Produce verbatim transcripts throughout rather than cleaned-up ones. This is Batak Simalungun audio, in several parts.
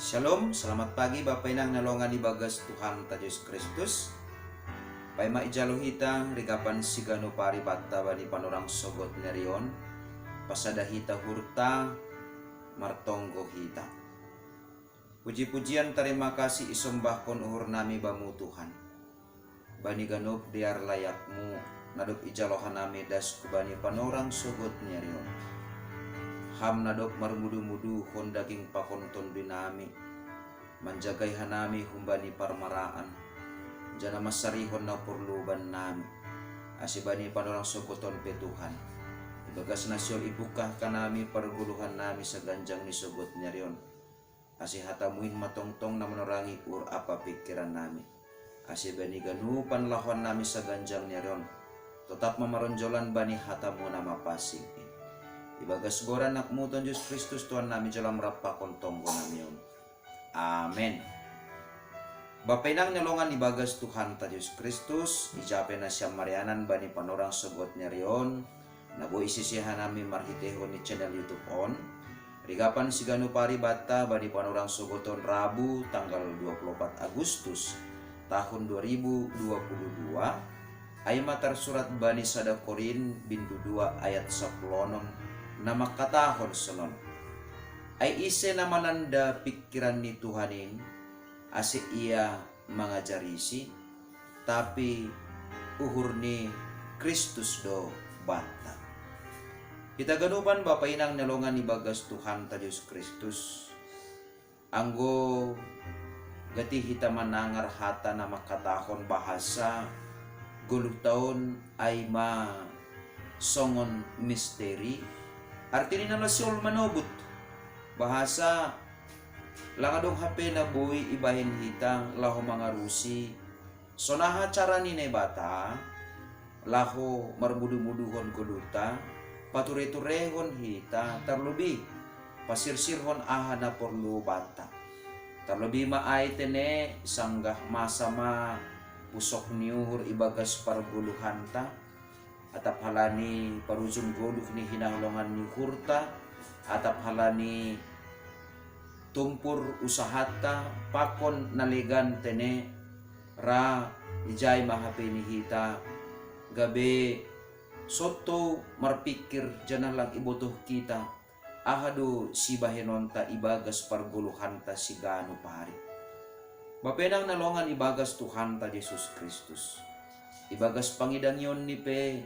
Shalom, selamat pagi Bapa Inang na longan ibagas Tuhan ta Jesus Kristus. Paima ijalo hita rigapan sigano paribatta bani panorang sogot nerion, pasada hita hurta, martonggo hita. Puji-pujian tarima kasih isombahkon uhur nami bamu Tuhan. Bani ganup dear layakmu, nadop ijalo hanami das ku bani panorang sogot nerion. Ham nadop marmudu-muduhon daging pakon tondui nami, manjagai hanami humbani parmaraan, jana masarihon na porlu bannami. Ase bani panorang sogoton pe Tuhan, ibagas na siol ipukah kanami pargoluhan nami saganjang ni sogot nerion. Ase hatamuin matongtong na manorangi ur apa pikiran nami. Ase bani ganupan lahoan nami saganjang nerion, totap mamaronjolan bani hatamu na mapasing. Ibagas goran anakmu Tuhan Jesus Kristus Tuhan nami jolam rap pakon tonggo nami on. Amen. Bapa Inang na longan ibagas Tuhan ta Jesus Kristus, ijape na siam marianan bani panorang sogot nerion, na boi isisihan nami marhitehon ni channel YouTube on. Rigapan sigano paribatta bani panorang sogoton Rabu tanggal dua puluh empat Agustus tahun dua ribu dua puluh dua, ai ma tarsurat bani sada Korin bindu dua ayat saplonom na mangkatahon sonon. Ai ise na mananda pikiran ni Tuhan in, ase ia mangajarisi, tapi uhur ni Kristus do banta. Hita ganupan Bapa Inang na longan ibagas Tuhan ta Jesus Kristus. Anggo gati hita manangar hata na mangkatahon bahasa goluh taon ai ma songon misteri, artini na lasiol manobut bahasa lang adong hape na boi ibahen hita laho mangarusi sonaha cara ni Naibata laho marmudu-muduhon goluhta, pature-turehon hita tarlobi pasirsirhon aha na porlu banta. Tarlobi ma ai tene sanggah masa ma pusok ni uhur ibagas pargoluhanta, atap halani parujung goluh ni hinaholongan ni uhurta, atap halani tumpur usahata pakon na legan tene ra ijai ma hape ni hita gabe sontou marpikir jana lang ibotoh hita aha do sibahenonta ibagas pargoluhanta siganup ari. Bapa Inang na longan ibagas Tuhanta Jesus Kristus, ibagas pangidangionni pe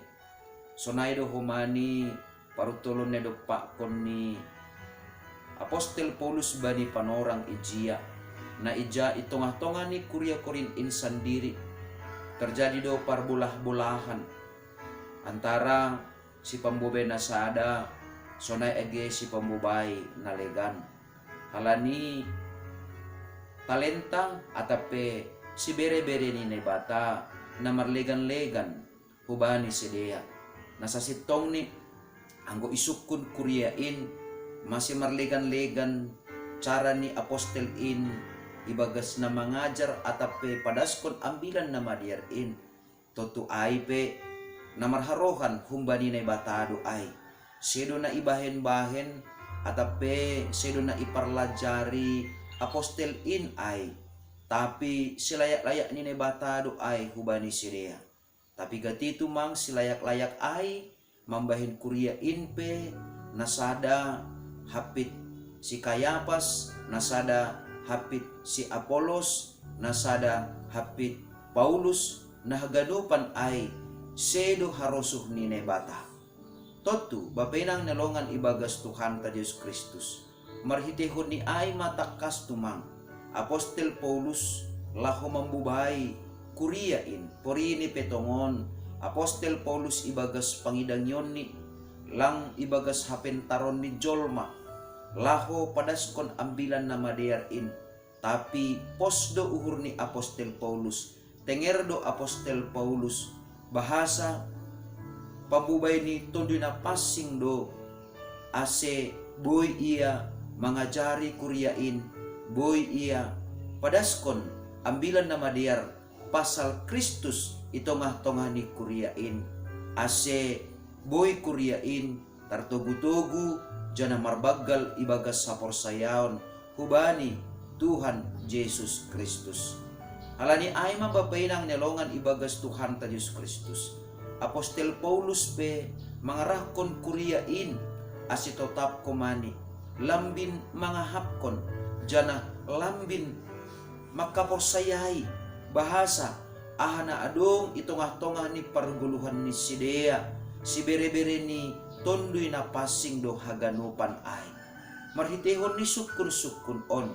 sonai do homa ni paruntolon na idompakkon ni apostel Paulus bani panorang ijia, na ija i tongah-tongah ni kuria Korint in sandiri terjadi do parbolah-bolahan antara sipambobai na sada sonai age sipambobai na legan. Halani talenta atap pe sibere-bere ni Naibata na marlegan-legan hubani sidea. Na sasintongni anggo isungkun kuria in, mase marlegan-legan cara ni apostel in ibagas na mangajar atap pe padaskon Ambilan Namadear in. Tontu ai pe na marharohan humbani Naibata do ai. Sedo na ibahen-bahen atap pe sedo na iparlajari apostel in ai, tapi silayak-layak ni Naibata do ai hubani sidea. Tapi gati tumang silayak-layak ai mambahen kuria in pe, na sada hampit si Kayapas, na sada hampit si Apolos, na sada hampit Paulus, na haganupan ai sedo harosuh ni Naibata. Tontu, Bapa Inang na longan ibagas Tuhanta Jesus Kristus, marhiteihon ni ai ma tangkas tumang apostel Paulus laho mambobai kuria in. Porini pe tongon apostel Paulus ibagas pangidangionni, lang ibagas hapentaron ni jolma laho padaskon Ambilan Namadear in. Tapi pos do uhur ni apostel Paulus, tenger do apostel Paulus, bahasa pambobai ni Tonduy Napansing do, ase boi ia mangajari kuria in, boi ia padaskon Ambilan Namadear pasal Kristus i tongah-tongah ni kuria in, ase boi kuria in tartogu-togu jana marbanggal ibagas haporsayaon hubani Tuhan Jesus Kristus. Halani ai ma bapa inang ni longan ibagas Tuhanta Jesus Kristus, Apostel Paulus pe mangarahkon kuria in, ase totap komani lambin mangahapkon, janah lambin mangkaporsayai bahasa aha na adong i tongah-tongah ni pargoluhan ni sidea, sibere-bere ni Tonduy Napansing do haganupan ai. Marhiteihon ni sungkun-sungkun on,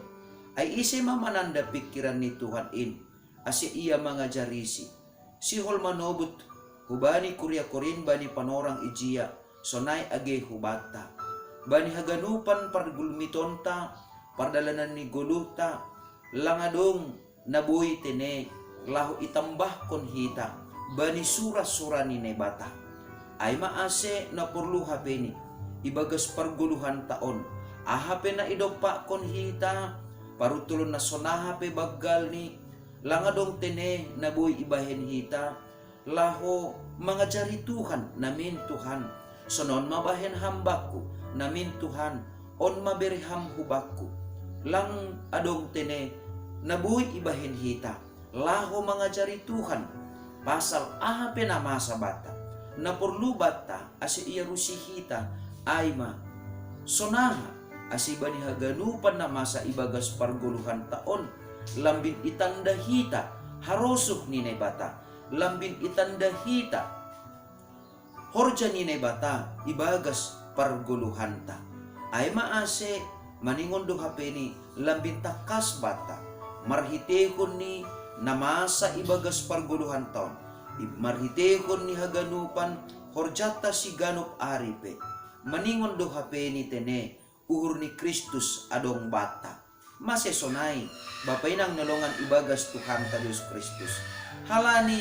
ai ise ma mananda pingkiran ni Tuhan in, ase ia mangajarisi? Sihol manobut hubani kuria Korint bani panorang ijia, sonai age hubanta. Bani haganupan pargulmitonta, pardalanan ni goluhta, lang adong na boi tene laho itambahkon hita bani sura-sura ni Naibata. Ai ma ase na porlu hapeni ibagas pargoluhanta on, aha pe na idompakkon hita, paruntulon na sonaha pe banggalni, lang adong tene na boi ibahen hita, laho mangajari Tuhan, namin Tuhan, sonon ma bahen Ham bakku, namin Tuhan, on ma bere Ham hu bakku. Lang adong tene na boi ibahen hita, laho mangajari Tuhan pasal aha pe na masa banta, na porlu banta ase iarusi hita, ai ma sonaha ase bani haganupan na masa ibagas pargoluhanta on, lambin itanda hita harosuh ni Naibata, lambin itanda hita horja ni Naibata ibagas pargoluhanta. Ai ma ase maningon do hapeni lambin tangkas banta, marhiteihon ni na masa ibagas pargoluhanta on, i-, marhiteihon ni haganupan horjanta siganup ari pe, maningon do hapeni tene uhur ni Kristus adong banta. Mase sonai, bapa inang ni longan ibagas Tuhanta Jesus Kristus? Halani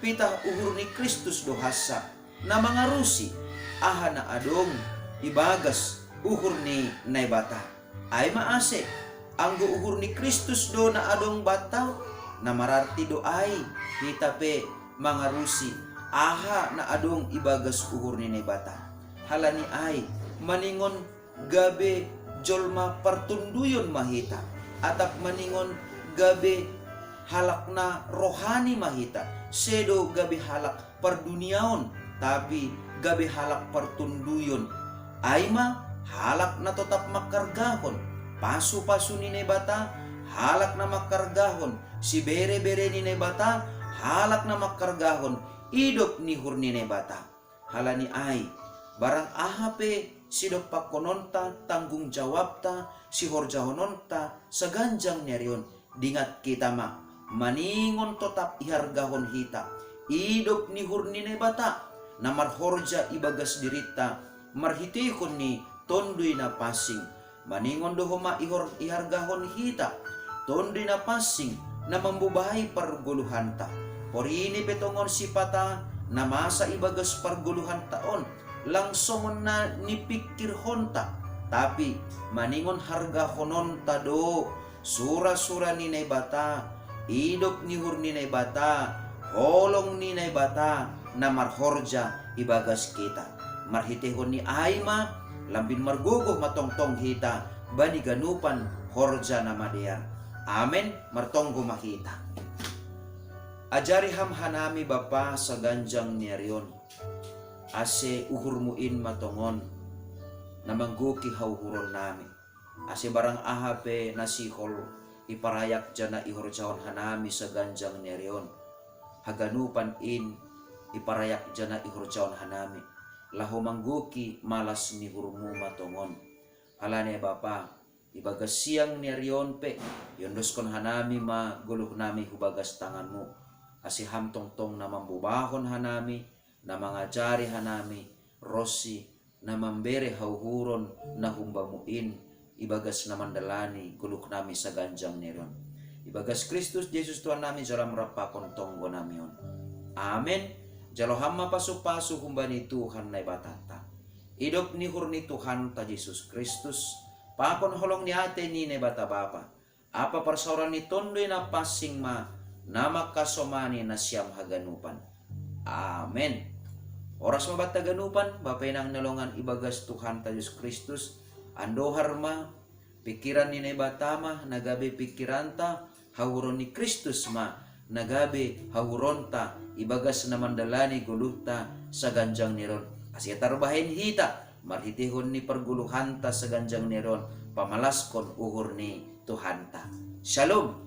pitah uhur ni Kristus do hansa na mangarusi aha na adong ibagas uhur ni Naibata. Ai ma ase, anggo uhur ni Kristus do na adong banta, na mararti do ai hita pe mangarusi aha na adong ibagas uhur ni Naibata. Halani ai, maningon gabe jolma partonduyon ma hita, atap maningon gabe halak na rohani ma hita, sedo gabe halak parduniaon, tapi gabe halak partonduyon. Ai ma halak na totap mangkargahon pasu-pasu ni Naibata, halak na mangkargahon sibere-bere ni Naibata, halak na mangkargahon idop ni uhur ni Naibata. Halani ai, barang aha pe sidompakkononta, tanggung jawabta, sihorjahononta saganjang ni ari on, dingat hita ma, maningon totap ihargahon hita idop ni uhur ni Naibata na marhorja ibagas dirinta marhiteihon ni Tonduy Napansing. Maningon do homa ihor-, ihargahon hita Tonduy Napansing na mambobai pargoluhanta. Porini pe tongon sipata na masa ibagas pargoluhanta on, lang songon na nipingkirhonta, tapi maningon hargahononta do sura-sura ni Naibata, idop ni uhur ni Naibata, holong ni Naibata na marhorja ibagas hita. Marhiteihon ni ai ma, lambin margogoh ma tongtong hita bani ganupan horja na madear. Amen. Martonggo ma hita. Ajari Ham hanami Bapa saganjang ni ari on, ase uhur-Mu in ma tongon na manggohi hauhuronnami. Ase barang aha pe na sihol iparayak janah ihorjahon hanami saganjang ni ari on, haganupan in iparayak janah ihorjahon hanami, laho manggohi malas ni uhur-Mu ma tongon. Halani ai Bapa, ibagas siang ni ari on pe, iondoskon hanami ma goluhnami hu bagas tangan-Mu, ase Ham tongtong na mambobahon hanami, na mangajari hanami, ronsi na mambere hauhuron na humba-Mu in, ibagas na mandalani goluhnami saganjang ni ari on. Ibagas Kristus Jesus Tuhannami, jalo Ham rap pakon tonggonami on. Amen. Jalo Ham ma pasu-pasu humbani Tuhan Naibatanta, idop ni uhur ni Tuhanta Jesus Kristus, pakon holong ni atei ni Naibata Bapa, ampa parsaoran ni Tonduy Napansing ma na mangkasomani nasiam haganupan. Amen. Horas ma banta haganupan, bapa inang na longan ibagas Tuhanta Jesus Kristus, andohar ma Pikiran ni Naibata ma na gabe pikiranta, hauhuron ni Kristus ma na gabe hauhuronta, ibagas na mandalani goluhta saganjang ni ari on. Asa ia tarbahen hita marhiteihon ni pargoluhanta saganjang ni ari on, pamalaskon uhur ni Tuhanta. Shalom.